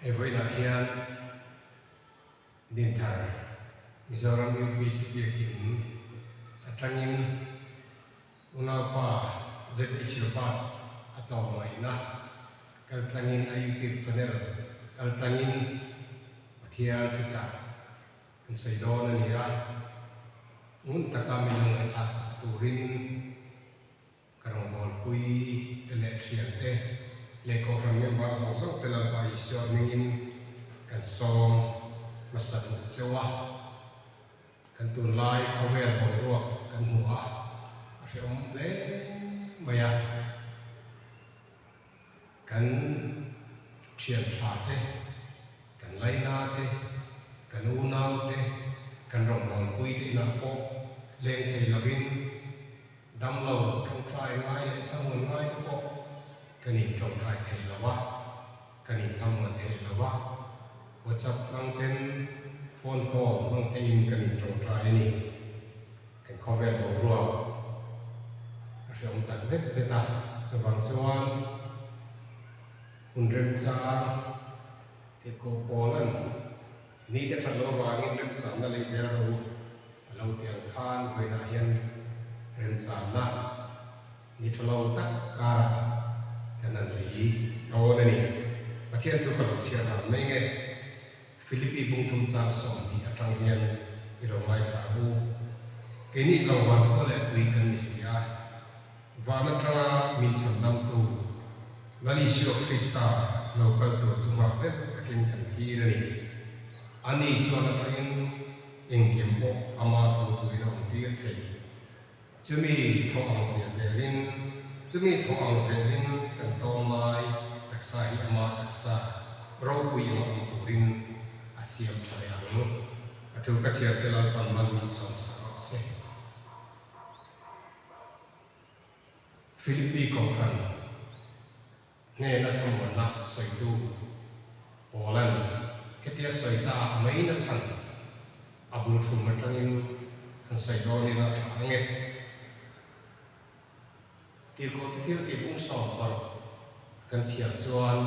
Hei vawiinah hian Dinthar Mizoram UPC Biakin atangin unaupa ZH Robert a tlawmngaihna kaltlangin a YouTube channel kaltlangin Pathian thuchah an sawi dawn a ni a, ngun taka min lo ngaihthlak sak turin Ka rawngbawlpui te leh thian te leh Kohhran member zawng zawng te Lalpa Isua hmingin kan sawm hmasa duh cheu a. Kan tunlai khawvel boruak kan hmu a, a hrehawm hle mai a. Kan thian tha te, kan laina te, kan unau te, kan rawngbawlpui te inah pawh leng thei lovin, Damlo tawngtai ngai leh thlamuan ngai te pawh kan in tawngtai thei lo a, kan in thlamuan thei lo a, WhatsApp hmang ten, phone call hmang te in kan in tawngtai a ni. Kan khawvel boruak a hreawm tak zet zet a, chuvang chuan hun remchang tihkuh pawlan ni te that loh avangin remchanna lei zel rawh u. A lo ti ang khan vawiinah hian remchanna ni tha lo tak karah kan han lei dawn a ni. Pathian chu ka lo chhiar dan mai nge? Philippi bungthum chang 20 atang hian i lo ngaithla ang u. Keini zawng van khua leh tui kan ni si a, van atanga min chhandamtu Lal Isua Krista lo kal tur chu nghak hleuh takin kan thlir a ni. Ani chuan atangin Engkim pawh ama thu tuin a awm tir thei. Chumi thaw ang zia zelin, chumi thaw ang zelin kan tawng lai taksa hi ama taksa ropui anga awm turin a siam tha leh ang. A thu ka chhiar te Lalpan man min sawm sak rawh se. Philippi Kohhran hnena thlamuanna sawitu Paula'n hetia sawi ta mai na chhan a bul thum atangin han sawi dawn ila a tha ang e. Tirhkoh te thil tih bung 16 kan chhiar chuan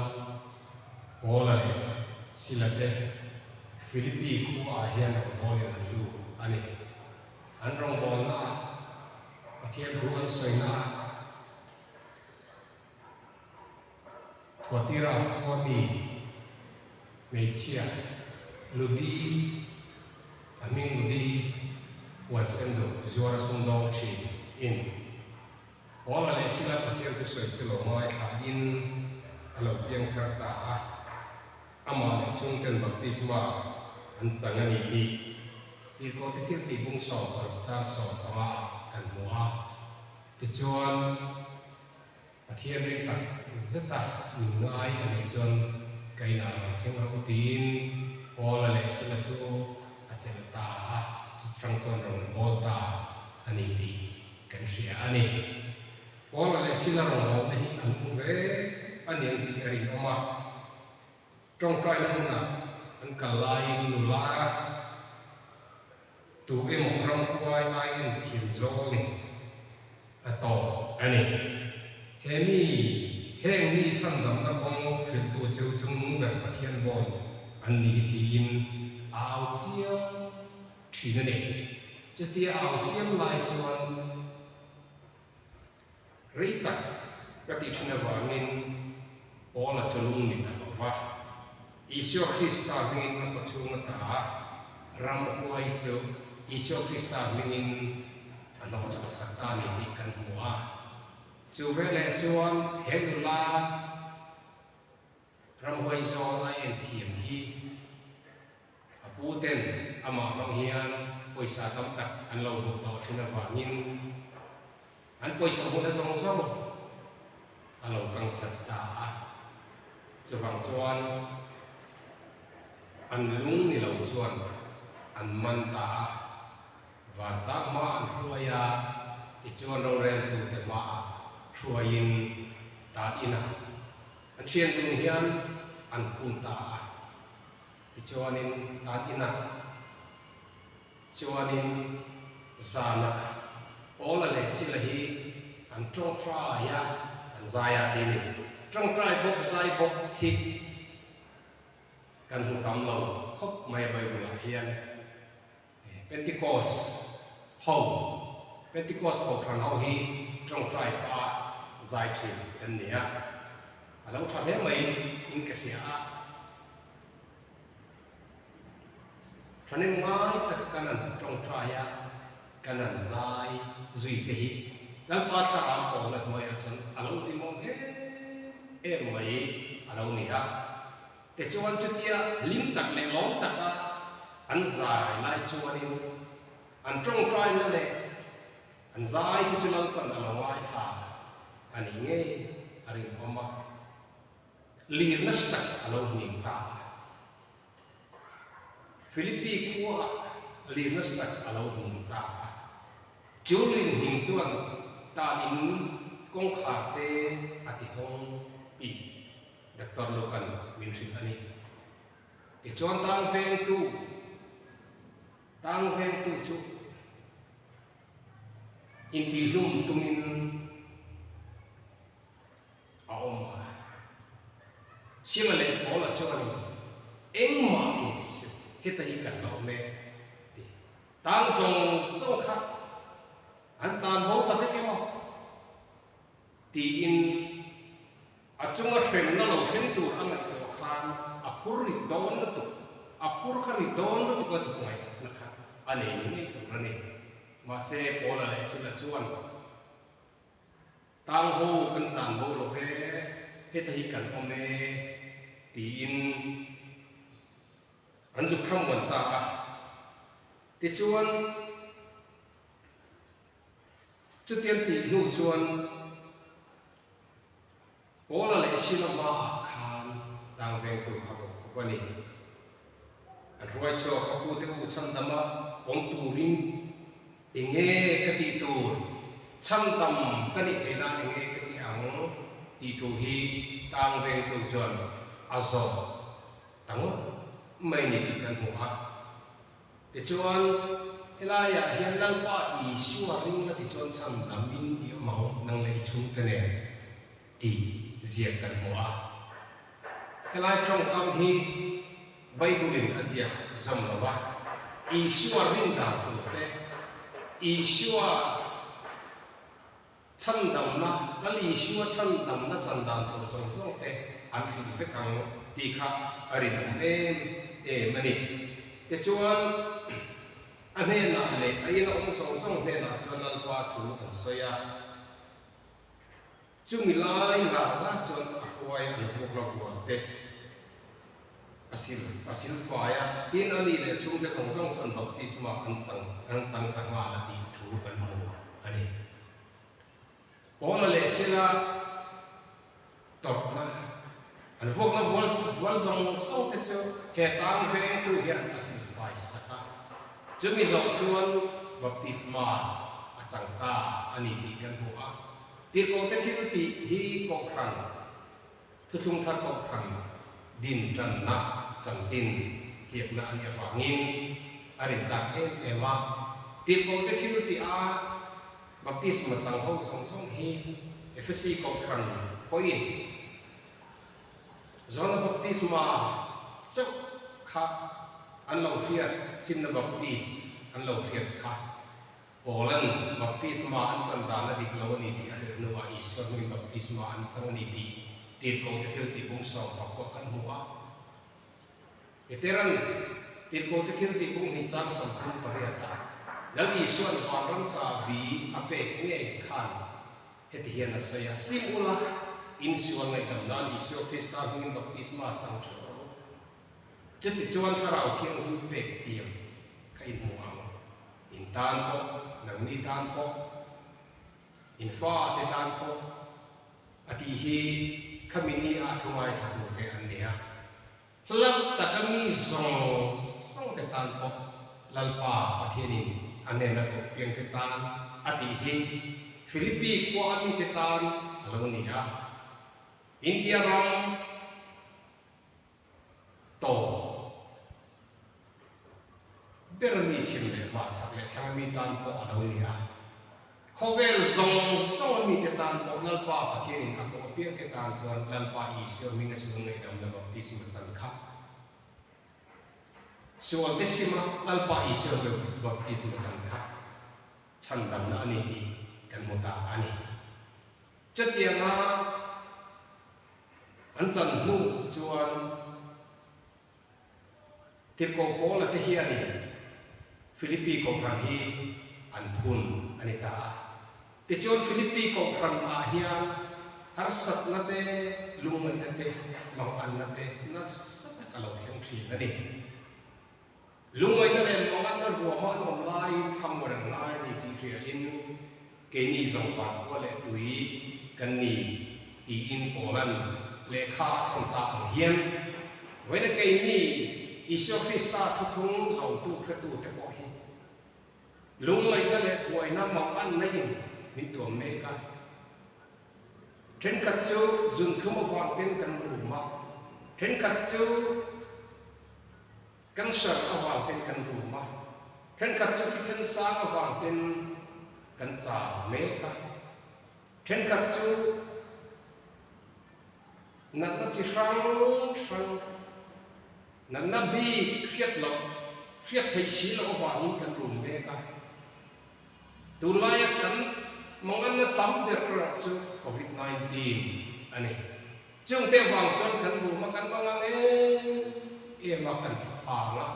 Paula leh Sila te Philippi khuaah hian rawngbawlin an lut a ni. An rawngbawlnaah Pathian thu an sawinaah Thuatira khua mi hmeichhia Ludi, a hming Ludi puan sen duh zuar sumdawng thin in Paula leh Sila Pathian thusawi chu lo ngaithla in a lo piang thar ta a, amah leh chhungten baptisma an chang a ni tih Tirhkoh te thil tih bung 16 chang 15 ah kan hmu a. Tichuan, Pathian ring tak zeta min ngai a nih chuan ka inah rawn thleng rawh u tiin Paula leh Sila chu a chelh ta a, chutang chuan rawn bawl ta a ni tih kan hria a ni. Paula leh Sila rawn bawlna hi an hmu hle a niang tih a rinawm a. Tawngtaina hmunah an kal laiin nula Tu emaw ramhuai aiin thiam zawng a tawp a ni. He mi, heng mi chhandamna kawng hrilhtu chu chungnung ber Pathian bawi an ni hi tiin a au chiam thin a ni. Chutia a au chiam lai chuan rei tak ka tih thin avangin Paula chu lung ni ta lo va. Isua Krista hmingin a kawchhung a ta a, ramhuai chu Isua Krista hmingin a hnawh chhuah sak ta a ni tih kan hmu a. Chu veleh chuan he nula ramhuai zawl a en thiam hi a pu ten amah hmang hian pawisa tam tak an lo hmuh tawh thin avangin An pawisa hmuhna zawng zawng a lo kang chat ta a, chuvang chuan an lung ni lo chuan an man ta a, vantlang hma an hruai a, tichuan roreltute hmaah hruaiin tan inah an thian dun hian an khum ta a, tichuanin tan inah Chuanin zanah Paula leh Sila hi an tawngtai a, an zai a ti a ni. Tawngtai bawk zai bawk hi kan hmu tam lo khawp mai a Bible ah hian. Pentecost ho, Pentecost Kohhran ho hi tawngtai pa zai thin kan ni a, a lo tha hle mai in ka hria a. Thahnem ngai taka kan han tawngtai a, kan han zai zui te hi Lalpa thlarau pawhna hnuaiah chuan a lo hlimawm em em mai a lo ni a. Tichuan chutia hlim tak leh lawm taka an zai lai chuanin an tawngtaina leh an zai te chu Lalpan a lo ngaithla a nih ngei a rinawm a, lir nasa tak a lo hnim ta a. Philippi khuaah lir nasa tak a lo hnim ta a. Chu lir hnim chuan tan in kawngkhar te a ti hawng pih. Doctor Lukan min hrilh a ni. Tichuan tang vengtu, tang vengtu chu intihlum tumin a awm a. Sila leh Paula chuanin engmah intih suh, heta hi kan lo awm e ti. Tang zawng zawng kha an tlan bo ta vek emaw tiin A chunga hremna lo thleng tur a ngaihtuah khan a phur rit dawn lutuk, a phur kha rit dawn lutuk a zuk ngaihna kha a nei ni ngei tur a ni. Mahse, Paula leh Sila chuan, Tang ho kan tlan bo lo ve, heta hi kan awm e, tiin an zuk thlamuan ta a. Tichuan, Chutiang tih hnu chuan Paula leh Sila hmaah khan tang vengtu kha bawk khawp a ni. An hruai chhuak a pute u chhandama awm turin enge ka tih tur, chhandam ka nih theih nan enge ka tih ang tih thu hi tang vengtu chuan a zawh ta ngawt mai ni tih kan hmu a. Tichuan, helaiah hian Lalpa Isua ring la tichuan chhan damin i awm ang, nang leh i chhungte nen tih ziak kan hmu a. Helai tawngkam hi Bible-in a ziak zawm lo va, Isua rin dan tur te, Isua Chhandamna, Lal Isua chhandamna chan dan tur zawng zawng te an hrilh vek ang tih kha a rinawm em em a ni. Tichuan, a hnenah leh a ina awm zawng zawng hnenah chuan Lalpa thu an sawi a. Chumi lai lar la chuan a hruai an vuak la vual te a sil a sil fai a, tin a ni leh chhungte zawng zawng chuan baptisma an chang an chang ta nghal a tih thu kan hmu a ni. Paula leh Sila tawrhna an vuakna vual vual zawng zawng te chu he tang vengtu hian a sil fai sak a, chumi zawh chuan baptisma a chang ta a ni tih kan hmu a. Tirhkohte thil tih hi Kohhran, Thuthlung Thar Kohhran din tanna chanchin siakna a nih avangin a rintlak em em a. Tirhkohte thil tih a baptisma chang ho zawng zawng hi Efesi Kohhran pawhin Johana baptisma chauh kha an lo hriat, simna baptis an lo hriat kha. Paula'n baptisma an chan dan a dik lo a ni tih a hrilh hnuah Isua hmingin baptisma an chang a ni tih tirhkohte thil tih bung sawm pakua kan hmu a. Petera'n tirhkohte thil tih bung hnih chang 38 ah Lal Isua'n vanram chahbi a pek ngei khan heti hian a sawi a, Sim ula, in sual ngaihdam nan Isua Krista hmingin baptisma chang ṭheuh rawh u. Chutichuan Thlarau Thianghlim pek tiang kha in hmu ang. In tan pawh, nangni tan pawh, in fate tan pawh a tih hi khami ni ah thu ngaithla turte an ni a. Hlat taka mi zawng zawngte tan pawh Lalpa Pathianin a hnena koh piangte tan a tih hi Philippi khua a mite tan a lo ni a. India ram Tawp ber mi chhim leh hmah chak leh thlang mi tan pawh a lo ni a. Khawvel zawng zawng a mite tan pawh Lalpa Pathianin a koh apiangte tan chuan Lalpa Isua hminga sual ngaihdamna baptisma chan kha. Sualte sima Lalpa Isua baptisma chan kha chhandamna a ni tih kan hmu ta a ni. Chutianga an chan hnu chuan Tirhkoh Paula te hianin Philippi Kohhran hi an phun a ni ta a. Tichuan Philippi Kohhran ah hian harsatna te, lungngaihna te, manganna te nasa tak a lo thleng thin a ni. Lungngaihna leh manganna ruama an awm laiin thlamuan an ngai a ni tih hriain keini zawng vankhua leh tui kan ni tiin Paula'n lehkha a thawn ta ang hian vawiina keini Isua Krista thuthlung zawmtu hretute pawh hi lungngaihna leh buaina manganna in min tuam mek a. Thenkhat chu zunthlum avangten kan rum a, thenkhat chu Cancer avang ten kan rum a, thenkhat chu thisen sang avang ten kan chau mek a, thenkhat chu natna chi hrang hrang, natna bik hriat loh, hriat theih si loh avangin kan rum mek a. Tunlaia kan manganna tam ber erawh chu Covid 19 a ni. Chungte avang chuan kan room a kan mangang em em a, kan thla phang a.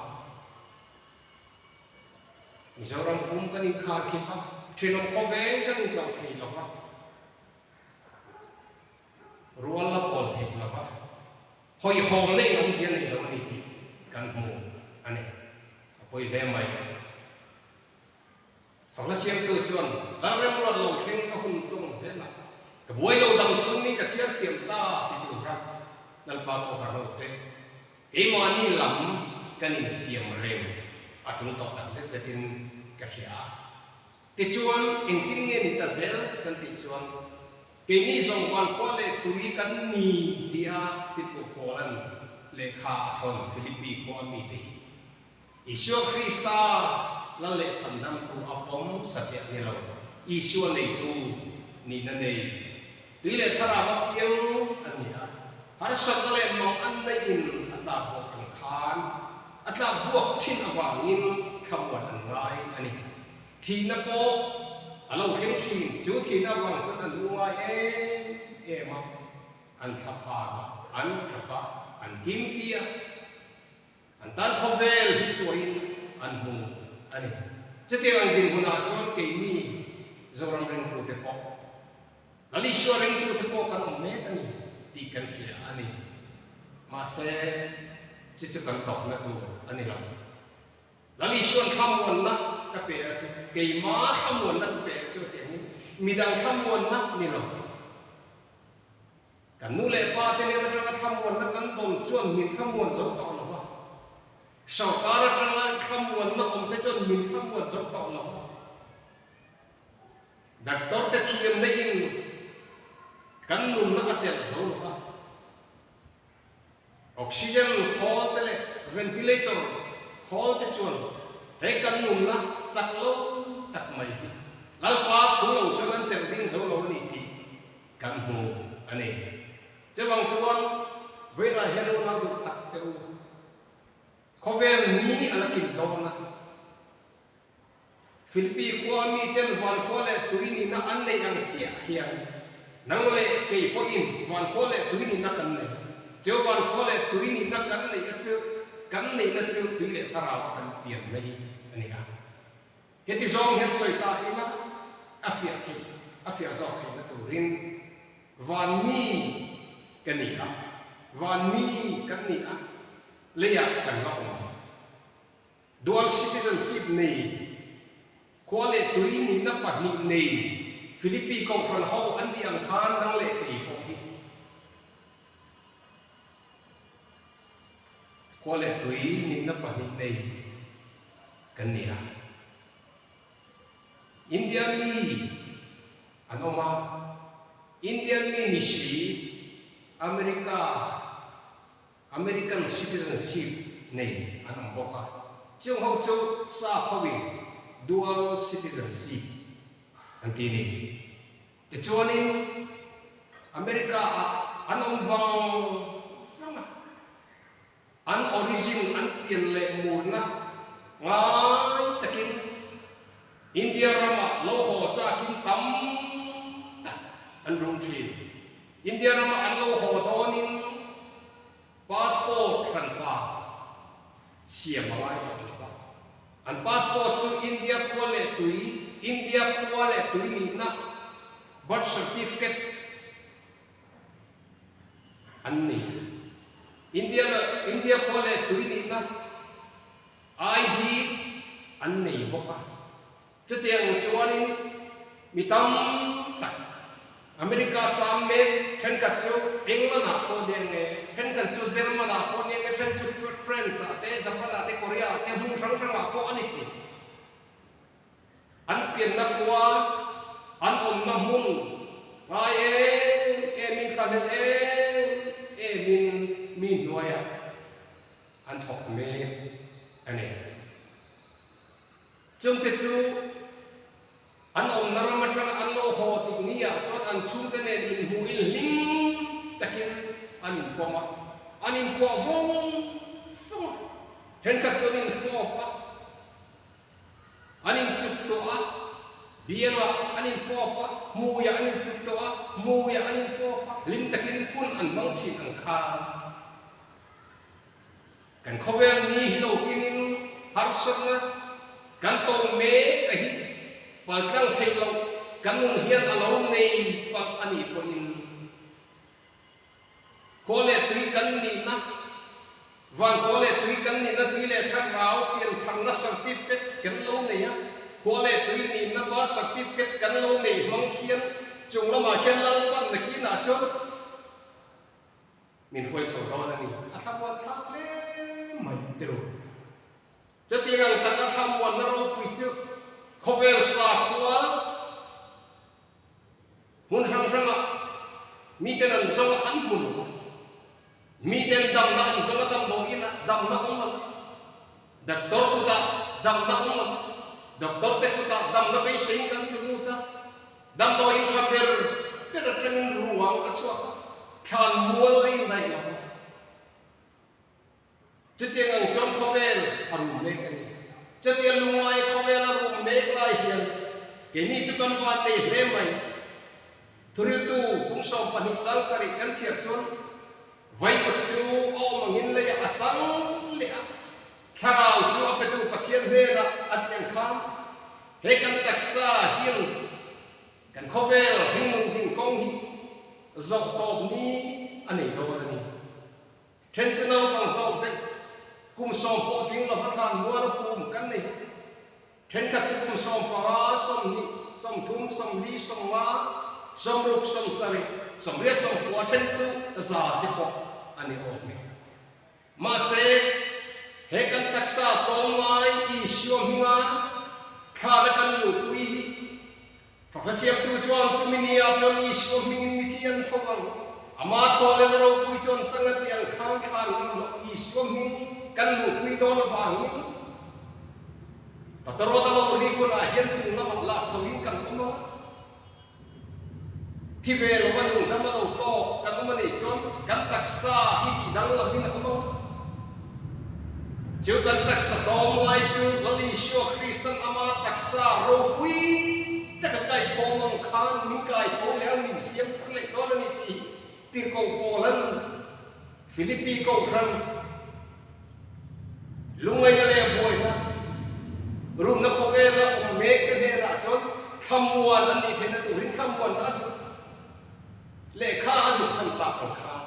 Mizoram pum kan inkhar khip a, thenawm khawveng kan intlo thei lo va, rual la pawl thei lo va, hawihhawm na in awmzia nei lo a ni tih kan hmu a ni. A pawi hle mai. Fakna siamtu chuan, Lalremruat lo thleng ka hun tawng zel a, ka buai lo dang chhungin ka chhiar thiam ta ti tura Lalpa pawh harh lo te, keimahni lam kan insiam reng a tul tawh tak zet zetin ka hria a. Tichuan, engtin nge ni ta zel kan tih chuan, keini zawng vankhua leh tui kan ni tia titpuh Paula'n lehkha a thawn Philippi khua mite hi Isua Krista lal leh chhandamtu a pawm satliah ni lo, Isua neitu nihna nei, tui leh thlarau a piang an ni a, harsatna leh mang an neihin a tlak buak ang khan a tlak buak thin avangin thlamuan an ngai a ni. Thihna pawh a lo thleng thin, chu thihna avang chuan an lu ngai em em a, an thlaphan a, an tap a, an kimki a. An tan khawvel hi chuahin an hmu a ni. Chutiang ang dinhmunah chuan keini Zoram ringtute pawh, Lal Isua ringtute pawh kan awm mek a ni tih kan hria a ni. Mahse, chu chu kan tawpna tur a ni lo. Lal Isua'n thlamuanna ka pe a chu, keima thlamuanna ka pe a chu a tih angin midang thlamuanna ni lo. Kan nu leh pa te nen atanga thlamuanna kan dawn chuan min thlamuan zo tawh lo va, sawrkar atanga thlamuanna awm te chuan min thlamuan zo tawh lo va, doctor te thiamna in kan nunna a chelh zo lo va, oxygen khawl te leh ventilator khawl te chuan he kan nunna chak lo tak mai hi Lalpa thu lo chuan an chelh ding zo lo a ni tih Kan hmu a ni. Chuvang chuan vawiinah hian unau duh tak teh u, khawvel ni a la kin dawn a. Philippi khua miten van khua leh tui nihna an neih ang chiah hian nang leh kei pawhin van khua leh tui nihna kan nei. Chu van khua leh tui nihna kan neih a chu kan neihna chu tui leh thlarau a kan pianna hi a ni a. Heti zawng hian sawi ta ila a fiah theih, a fiah zawk theihna turin van mi ka ni a, van mi kan ni a, leiah kan la awm. Dual citizenship nei, khua leh tui nihna pahnih nei Philippi Kohhran ho an nih ang khan nang leh kei pawh hi khua leh tui nihna pahnih nei kan ni a. India mi an awm a, Indian mi ni si America, American citizenship nei an awm bawk a, chung ho chu sap hoin dual citizenship an ti ni. Tichuanin America ah an awm vang vang a, an origin. asin an pian leh murna ngai takin India ramah lo haw chakin tam tak an rum thin. India rama an lo haw dawnin passport hranpa siam a ngai tawh lo va. An passport chu India khua leh tui, India khua leh tui nihna birth certificate, An ni. India leh India khua leh tui nihna ID an nei bawk a. Chutiang chuanin mi tam tak America cham mek thenkhat chu England ah pawh nia nge, thenkhat chu German ah pawh nia nge, then chu France ah te, Japan ah te, Korea ah te, hmun hrang hrang ah pawh a ni thei. An pianna khua, an awmna hmun ngai em emin thlahlel em emin mi hnuaiah an thawk mek a ni. Chungte chu an awmna ram atanga an lo haw tik niah chuan an chhungte nen inhmuhin hlim takin an inpawm a, an inkuah vawng vawng a, thenkhat chu an infawp a. An inchuk tawh a, biangah an infawp a, hmuiah an inchuk tawh a, hmuiah an infawp a, hlim takin hun an hmang thin ang khan. Kan khawvel ni hi lo kinin harsatna kan tawng mek a hi paltlang theih loh kan nun hian a lo nei palh a nih pawhin Khua leh tui kan nihna, Van khua leh tui kan nihna tui leh thlarau piantharna certificate kan lo nei a, khua leh tui nihna birth certificate kan lo nei hmang khian chung lamah khian Lalpan nakinah chuan min hruai chho dawn a ni. A thlamuan thlak hle mai tiro. Chutiang ang taka thlamuanna ropui chu khawvel sakhua Hmun hrang hrangah miten an zawng a an hmu lo va, miten damna an zawng a damdawi inah damna awm lo va, doctor kutah damna awm lo va, doctor te kutah damna beiseiin kan tlu lut a, damdawiin tha ber ber atangin ruang a chhuak a, thlan mual a indaih lo va. Chutiang ang chuan khawvel a rum mek a ni. Chutiang lungngai khawvel a rum mek lai hian keini chu kan van nei hle mai. Thuriltu pung 12 chang sarih kan chhiar chuan Vaikut chu a awm angin leiah a chang leh a, thlarau chu a petu Pathian hnenah a tih ang khan he kan taksa hian kan khawvel hringnung zingkawng hi zawh tawp ni a nei dawn a ni. Then chu naupang zawk daih, kum sawm pawh tling lova thlan mual a kum kan nei. Thenkhat chu kum 15, 20, 30, 40, 50, 60, 70, 80, 90 then chu za te pawh a ni awm e. Mahse, he kan taksa tlawmngai Isua hminga thlana kan luhpui hi Fakna siamtu chuan chumi ni ah chuan Isua hmingin mithi an tho ang. Ama thaw leh na ropui chuan chang a ti ang khan thlan ngam loh Isua hming kan luhpui dawn avangin Tawtawrawt a lo ri hunah hian chung lamah lak chhoin kan awm ang a. Thi ve lo a nungdam a lo tawk kan awm a nih chuan kan taksa hi tih danglamin a awm ang a. Chu kan taksa tlawm lai chu Lal Isua Kristan ama taksa ropui taka kaithawm ang khan min kaitho leh a, min siam thar leh dawn a ni tih hi Tirhkoh Paulan Philippi Kohhran lungaina leh buaina rumna khawvela awm mek te hnenah chuan thlamuan an nih theihna turin thlamuanna a zuk lehkha a zuk than tak ang khan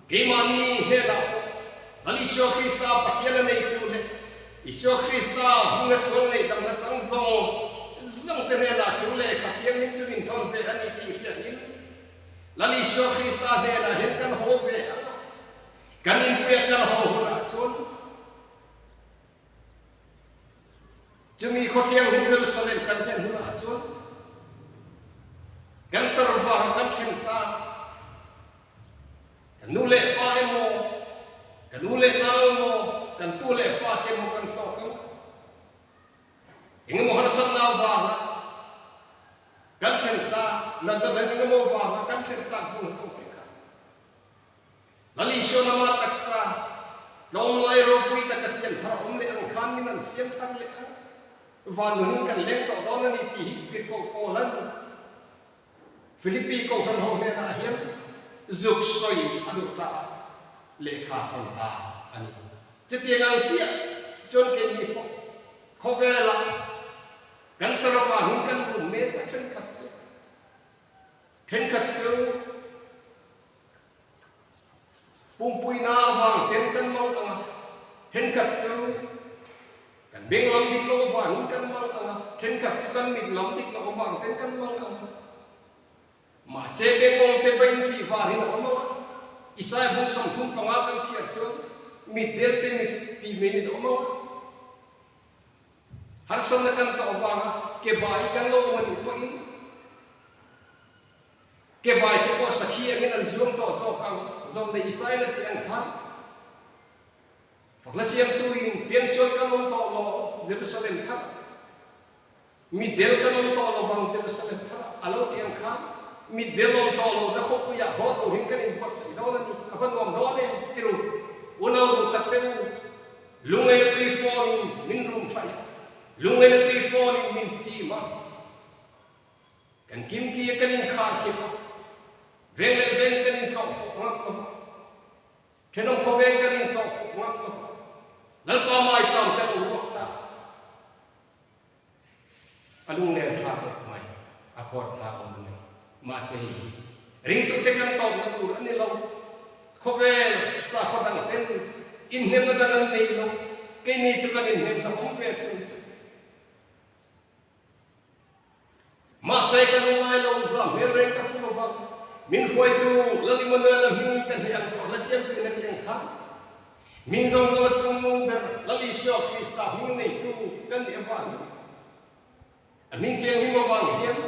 Keimahni hnenah pawh Lal Isua Krista Pathian a neitu leh Isua Krista hming a sual neih damna chang zawng zawng te hnenah chu lehkha thianghlim chu min thawn ve a ni tih hriatin Lal Isua Krista hnenah hian kan haw ve ang a, kan inpuia kan haw hunah chuan Chumi khaw thianghlim Jerusalem kan thlen hunah chuan kan sarvar kan thleng ta. Kan nu leh pa emaw, kan u leh nau emaw, kan tu leh fa te emaw kan tawk ang. Engemaw harsatna avanga kan thlen ta, natna dang engemaw avanga kan thlen tak zawng zawng te kha Lal Isua lama taksa. Tlawmngai ropui taka siam thar a awm leh ang khan min an siam thar leh ang. Van nunin kan leng tawh dawn a ni tih hi tirhkoh Paula'n Philippi Kohhran ho hnenah hian zuk sawi a duh ta a, lehkha thawn ta a ni. Chutiang ang chiah chuan keini pawh khawvelah kan sarawva hming kan rum mek a, thenkhat chu thenkhat chu Pumpuina avang ten kan mang ang a, thenkhat chu kan beng lam dik loh avangin kan mang ang a, thenkhat chu kan mit lam dik loh avang ten kan mang ang a. Mahse bengawng te bain tih varin a awm ang a, Isaiah bung 35 kan chhiar chuan mitdel te mit tih meiin a awm ang a. Harsatna kan tawh avanga ke bai kan lo awm a nih pawhin, Ke bai te pawh sakhi angin an zuang tawh zawk ang, zawh nei Isaia la tih ang khan. Fakna siamtuin piangsual kan awm tawh lo Jerusalem thar, mi del kan awm tawh lo vang Jerusalem thar a lo tih ang khan, mi del awm tawh lo na khawpuiah haw turin kan inbuatsaih dawn a ni, a va nuam dawn em ti ru. Unau duh tak te u, lungngaihna tui fawnin min rum thaih a, lungngaihna tui fawnin min chim a. Kan kimki a kan inkhar khip a, veng leh veng kan intlawh pawh ngam lo va, thenawm khawveng kan intlawh pawh ngam lo va, Lalpa maicham te lo ruak ta a lunglen thlak ngawt mai, a khawr thlak ngawt mai. Mahse hei hi ringtute kan tawpna tur a ni lo, khawvel sakhaw dang ten inhnemna dang an nei lo, keini chu kan inhnemna awm ve chhun chu. Mahse ka nu ngai lo za hmel reng ka pu lova, min hruaitu Lal Immanuela hmingin ka hneh ang fahla siamtuin a ti ang kha. Min zawng zawng a chungnung ber Lal Isua Krista hming neitu kan nih avangin a hming thianghlim avang hian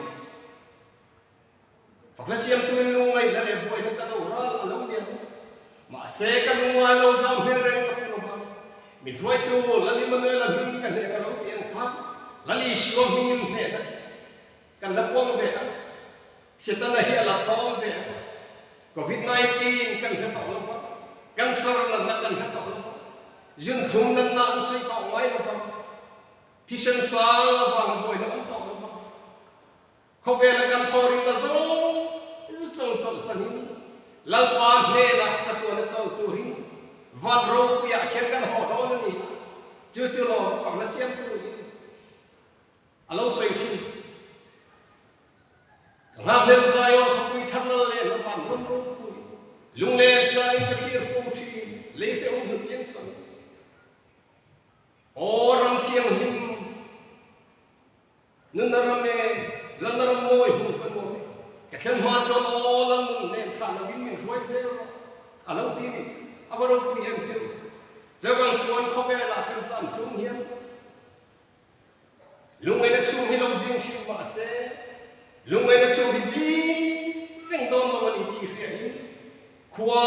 Fakna siamtuin lungngaihna leh buaina ka do ral a lo ni ang. Mahse, ka lungngai lo zau hmel reng ka pu lova, min hruaitu Lal Immanuela hmingin ka hneh ka lo ti ang khan Lal Isua hmingin hnehna chu kan la puang ve ang. Setana hi a la tlawm ve ang. Covid 19 kan hre tawh lova, cancer natna kan hre tawh lova, zunthlum natna an sawi tawh ngai lova, thisen sang avang buaina awm tawh lova, Khawvela kan thawhrimna zawng zawng chawlhsanin Lalpa hnenah chatuana chawl turin van ropuiah khian kan haw dawn a ni a, chu chu lawm fakna siam turin a lo sawi thin. Ka nghakhlel Zion khawpui thar lal leh hla van ram ropui lunglen chanin ka thlir fo thin lei hrehawm hnutiang chhan. Aw ram thianghlim! Nunna ram e, Lalna ram mawi hmuh ka nuam e. Ka thlen hma chuan aw Lal nun nen thlah lovin min hruai zel rawh a lo ti nih chu a va ropui em tir. Chuvang chuan khawvelah kan cham chung hian lungngaihna chhung hi lo zing hrim mah se lungngaihna chhung hi zing reng dawn lo a ni tih hriain khua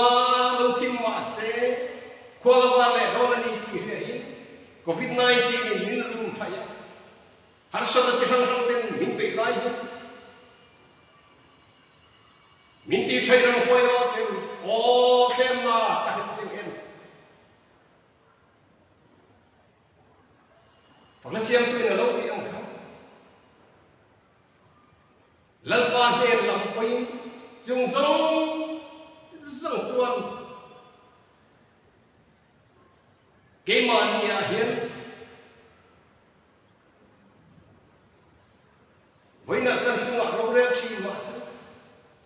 lo thim mah se khua lo var leh dawn a ni tih hriain Covid 19 in min rum thaih a. Harsatna chi hrang hrang ten min beih lai hian min tih thaih ram huai aw ten aw thlemna ka hre chiang em che. Fakna siamtuin a lo tih ang kha Lalpa hnen lam hawiin chung zawng zawng chuan keimahni ah hian Vawiinah kan chungah rorel thin mahse,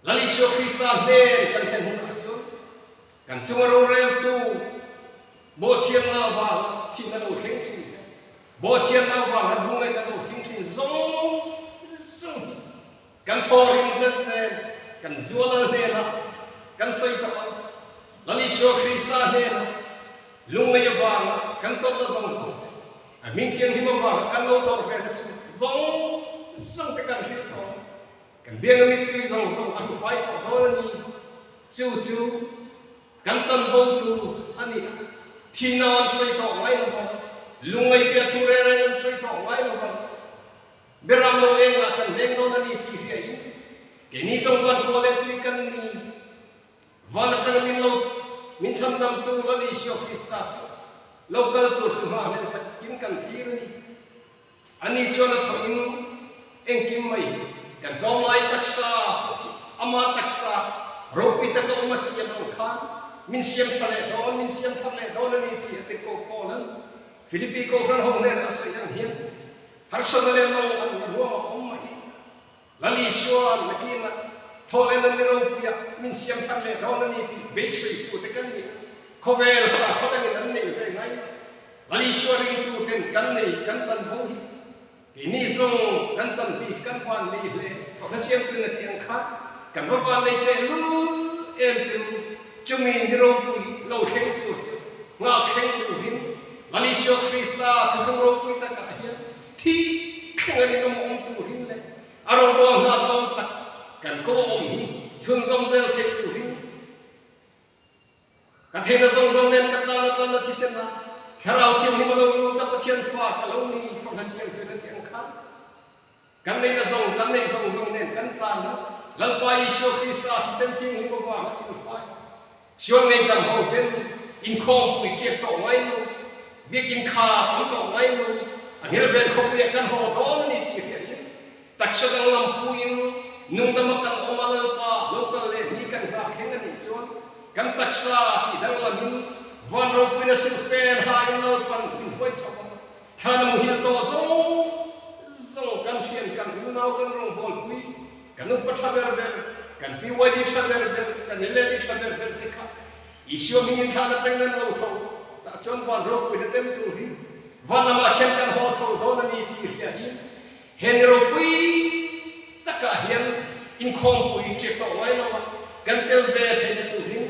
Lal Isua Krista hnen kan thlen hunah chuan kan chunga roreltu bawhchhiatna avanga thihna lo thleng thin te, bawhchhiatna avanga lungngaihna lo thleng thin zawng zawng hi kan thawhrim hnet nen kan zualal hnenah kan sawi tawh ang. Lal Isua Krista hnenah lungngaih avanga kan tawrhna zawng zawng te, A hming thianghlim avanga kan lo tawrh ve na chu zawng zawng te kan hrilh tawh a, kan biakna mittui zawng zawng a hrufai tawh dawn a ni. Chu chu kan chanvo tur a ni a, thihna an sawi tawh ngai lo vang, lungngaihpiah thu reng reng an sawi tawh ngai lo vang, Beram lo engah kan leng dawn a ni tih hriain keini zawng van khua leh tui kan ni. Van atanga min lo. min chhandamtu Lal Isua Krista chu lo kal tur chu nghahhlelh takin kan thlir a ni. Ani chuan a thawhin engkim mai kan tlawmlai taksa pawh hi ama taksa ropui taka awm a siam ang khan min siam tha leh dawn, min siam thar leh dawn a ni tih a ti ko Paula'n Philippi Kohhran ho hnenah a sawi ang hian harsatna leh mang an la ruangah awm mahin Lal Isua nakinah thawhlen an ni ropuia min siam thar leh dawn a ni tih beiseitute kan ni a, khawvel sakhaw dangin an neih ve ngai lo. Lal Isua ringtuten kan nei kan chanvo hi keini zawng kan chanpi hi kan van nei hle. Faka siamtun a tih ang khan kan va van nei teh lul em te u, chumi ni ropui lo thleng tur chu nghak thleng turin Lal Isua Krista thuthlung ropui takah hian Thi thleng a rinawm awm turin leh a rawngbâwl hna tlawm tak kan ko awm hi chhunzawm zel theih turin ka theihna zawng zawng nen ka tlan a tlan a thisen a, Thlarau Thianghlim a lo lut a Pathian fa ka lo ni fangha siam tuin a ti ang khan kan neihna zawng kan neih zawng zawng nen kan tlan a, Lalpa Isua Krista thisen thianghlim avang a silfai. Siol nei dang ho ten inkhawmpui tiak tawh ngai lo, biakin kha awm tawh ngai lo, a ngilven khawpuiah kan haw dawn a ni tih hriain taksa danglam puin nungdama kan awm a Lalpa lo kal leh ni kan nghah thleng a nih chuan kan taksa tih danglamin van ropuina silfen hain Lalpan min hruai chho a, thlan a muhil tawh zawng zawng kan thian kan unau kan rawngbawlpui Kan upa tha ber ber, kan PYD tha ber ber, kan LAD tha ber ber te kha Isua hmingin thlan atangin an lo tho. Tah chuan van ropuina tem tur hi van lamah khian kan haw chho dawn a ni tih hria hi he ni ropui takah hian inkhawmpui ṭiak tawh ngai lo a, kan tel ve theihna turin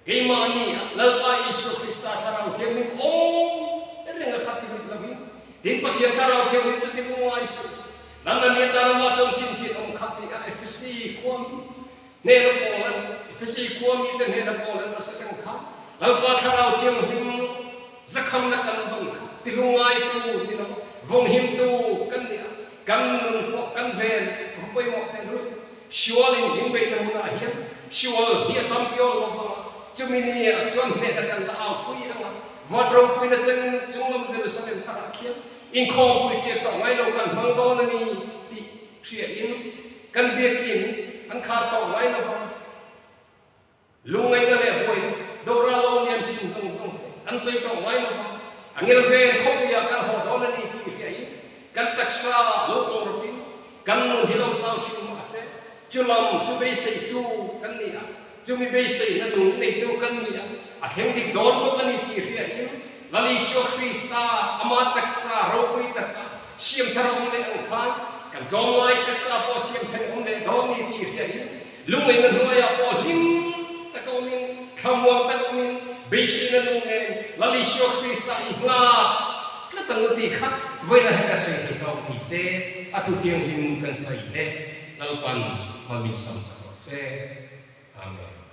Keimahni ah Lalpa Isua Krista Thlarau Thianghlim awm reng a khat ti mit lovin, tin Pathian Thlarau Thianghlim chu ti lungngai suh. Tlanna ni atan amah chuan chhinchhin awm khat tih a Efesi khua mi hnena Paulan Efesi khua mite hnena Paulan a sawi ang kha Lalpa Thlarau Thianghlim zakhamna kan dawn kha ti lungngai tu ni lo vawnghimtu kan ni a, kan nun pawh kan ven va pawimawh tehlul. Sualin min beihna hmunah hian sual hi a champion lo vang a, chumi ni ah chuan hnehna kan la aupui ang a, van ropuina chengin chunglam Jerusalem tharah khian inkhawmpui ṭiak tawh ngai lo kan hmang dawn a ni tih hriain kan biakin an khar tawh ngai lo vang. Lungngaihna leh huaina dora lo lian thin zawng zawng te an sawi tawh ngai lo va, a ngilven khawpuiah kan haw dawn a ni tih hriain kan taksa lo awng rawpin kan nun hi lo chau thin mahse chulam chu beiseitu kan ni a, chumi beiseina nung neitu kan ni a, a thleng dik dawn bawk a ni tih hriain Lal Isua Krista ama taksa ropui taka siam thar awm leh ang khan kan tlawmngai taksa pawh siam thar awm leh dawn ni tih hriain Lungngaihna hnuaiah pawh hlim tak awmin, thlamuang tak awmin, beiseina nung nen Lal Isua Krista i nghak tlat ang u tih kha vawiin ah hian ka sawi thei tawk ni se, a thu thianghlim kan sawi te Lalpan mal min sawm sak rawh se. Amen.